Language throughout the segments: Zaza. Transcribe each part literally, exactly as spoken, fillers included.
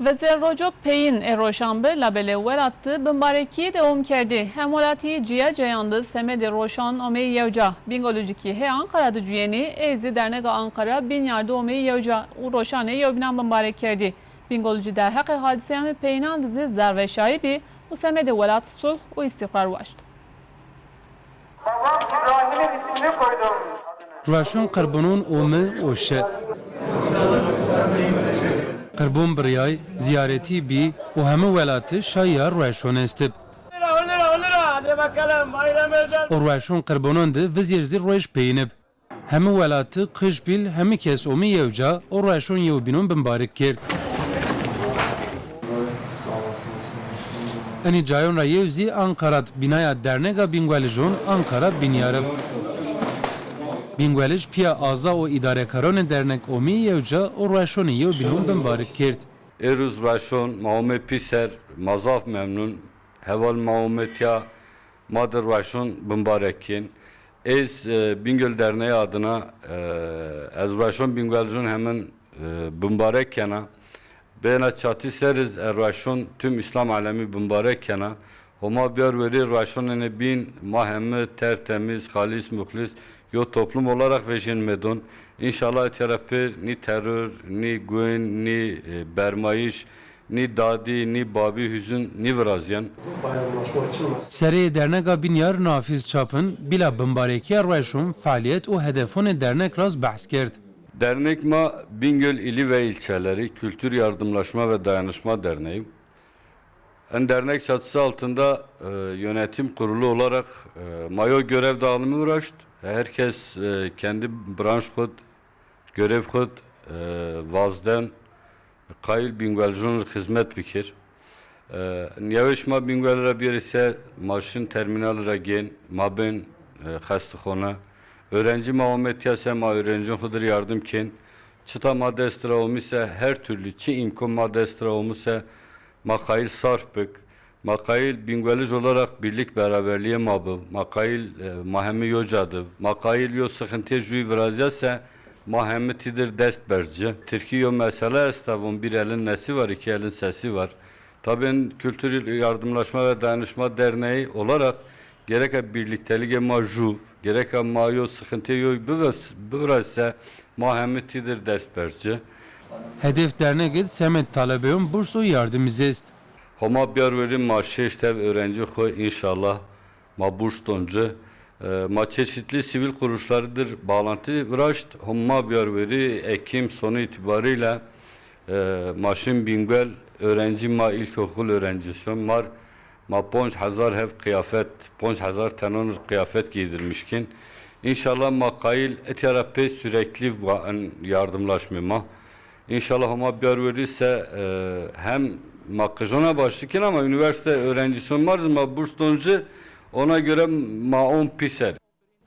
Vezîr roco peyîn ê roşan bi, labelê welat di bimbarekîyê dewam kerdî. Hemwelatî cîya cîyan di semedê roşan omeyî yewca. Bîngolij kî hê Anqara di cuyenî, ey zî dernega Anqara Bînyar di omeyî yewca û roşanê yewbînan bimbarek kerdî. Bîngolijî derheqê hadiseyanê peyînan di zî zerrveşayî bî û semedê welat sulh û îstîqrar waşt. Babam İbrahim'in ismini koydum. Rueşon qirbonon ome û şi. Qirbon birîyay, zîyaretî bî û heme welati şayîya rueşon estib. O rueşon qirbonon di vizêr zî ruej peyînib. Heme welati, qij pîl, heme kes omî yewca û rueşon yewbînon bimbarik kerd. Enê cayon ra yew zî Anqara d, bînaya Dernega Bînguelijon Anqara Bînyar ib. Bînguelij pîya aza û îdarekaronê dernek omî yewca û rueşonê yewbînon bimbarik kerd. Êruz rueşon ma omê pîser, ma zaf memnun. Heval ma omê tîya, ma di rueşon bimbarek kên. Ez, e, Bingöl Derneği adına, e, ez rueşon Bingölijon hemin, e, bimbarek kena. Bena çatî ser iz e rueşon tüm İslam alemi bimbarek kena. Homa biyar werî rueşonênê bîn, ma hemi tertemiz, xalîs, muxlîs yo toplum olarak vejên medon. İnşallah etya ra pêr nî terör, nî guin, nî, e, bermayîş, nî dadî, nî babî huzun nîvirazyen. Sereyê Dernega Bînyar Nafîz Çapin bîla bimbarekîya rueşon, fealîyet û hedefonê dernek ra zî behs kerd. Dernek ma Bingöl ili ve ilçeleri Kültür Yardımlaşma ve Dayanışma Derneği. En dernek çatısı altında, e, yönetim kurulu olarak, e, ma yo görev dağılımı viraşt. Herkes, e, kendi branş xud, görev xud, e, vazden, qayîl Bingölijon rê xizmet bikir. E, nîyawê şima Bingöl ra biyerî se, ma şin termînal ra gên, ma bên, e, xestixone. Öğrenci ma omê tîya se, ma öğrenciyon xwu dir yardim kên. Çita ma dest ra omî se, her türlü çi îmkon ma dest ra omî se, ma qayîl sarf bik. Ma qayîl Bingölij olarak birlik beraberlîyê ma bi. Ma qayîl, e, ma hemi yo ca di. Ma qayîl yo sıxıntîye jûyî virazîya se, ma hemi tîdir dest berz ci. Tirkî yo mesela esta, von bir elin nesi var, iki elin sesi var. Tabi en Kültür Yardımlaşma ve Dayanışma Derneği olarak gereka birlikteligê ma jû, gereka ma yo sıxıntîye yoy bives-, biviraz se, ma hemi tîdir dest berz ci. Hedef dernegid semed talebeyon burs û yardimî zî est. Homa biyar werî ma şeş tev öğrenci xwu înşallah ma burs don ci. E, ma çeşitli sivil kuruluşlarî dir bağlantı viraşt. Homa biyar werî Ekim sonu itibariyle, e, ma şin Bingöl, öğrenci ma ilkokul öğrenciyon mar, ma ponc hezar hev kıyafet, ponc hezar tenon qiyafet giydirmiş kên. İnşallah ma qayîl etya ra pê sürekli va-, en yardımlaşmê ma. İnşallah Homa biyar werî se, e, hem ma qijona başlî kên ama üniversite öğrenciyon mar zî ma burs don ci, ona göre ma on pîser.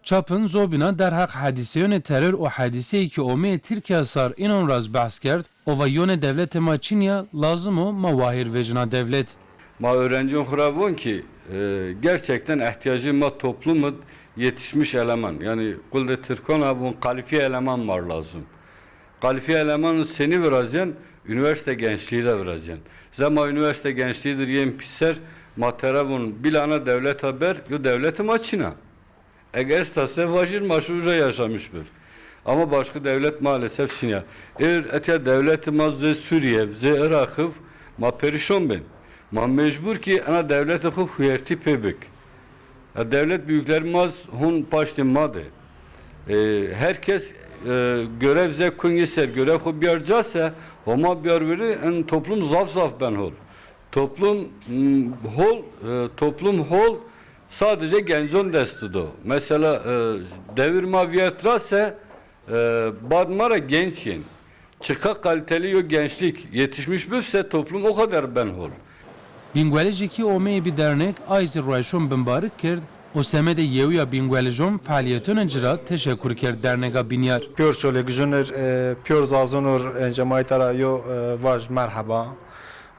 Çapin zobîna derheq hedîseyonê teror û hedîseyê ke omeyê Tirkîya sar înon ra zî behs kerd û va yonê dewletê ma çinîya, lazim o ma wahîr vejina dewlet. Ma öğrenciyon xwu ra von ki, e, gerçekten ihtiyacê ma toplum id yetişmiş eleman, yanî quldê Tirkon a von kalifiye eleman mar lazim. Kalifiye eleman senî virazyen, üniversite gençliğî ra virazyen. Zema üniversite gençliğî dir yên pîser, ma tera vun bîlana dewleta ber, yo dewleti ma çin a. Eg esta se vajir ma şi uca yaşamış bir. Ama başka devlet maalesef çin ya. Êr etya dewleti ma zê Suriye, zê Iraqi ma perişon bên. Ma mecbur ki ena dewleti xwu huyertî pê bik. Ya dewlet büyüklerimiz hun paştê ma de. E, herkes, e, görev ze kungî ser görev xwu biyar ca se, Homa biyar werî en toplum zaf zaf ben hol. Toplum, m, hol, e, toplum hol sadece gencon desti do. Mesela, e, devir ma viyet ra se, e, bad ma ra genç yên. Çiqa kaliteli yo gençlik yetişmiş bifse toplum o kadar ben hol. Bînguelijî kî omeyî bî dernek ay zî rueşon bimbarik kerd û semedê yewîya bînguelijon fealîyetonê ci ra teşekur kerd dernega Bînyar. Pîyor Çolîgijûn ir, e, pîyor Zazûn ir, encê ma îta ra yo, e, vaj merheba.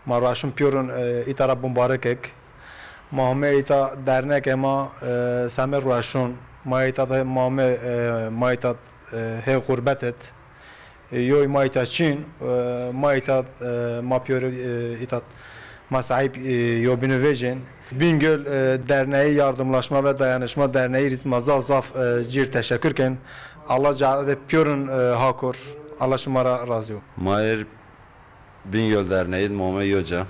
Ma rueşon pîyorûn, e, îta ra bimbarik ik. Ma homê îta dernekê ma, e, semê rueşon. Ma îta de ma homê, e, ma îta, e, hê xurbet id. E, yoy ma îta çin, e, ma îta, e, ma pîyorî, e, îta ma sahîb, e, yo bînî vejên. Bingöl, e, Derneği Yardımlaşma ve Dayanışma Derneği rî ma zaf zaf, e, cir teşekkür ken. Allah ca de pîyorin, e, hakor. Allah şima ra razî yo. Ma êr Bingöl Derneği d ma ome yo ca.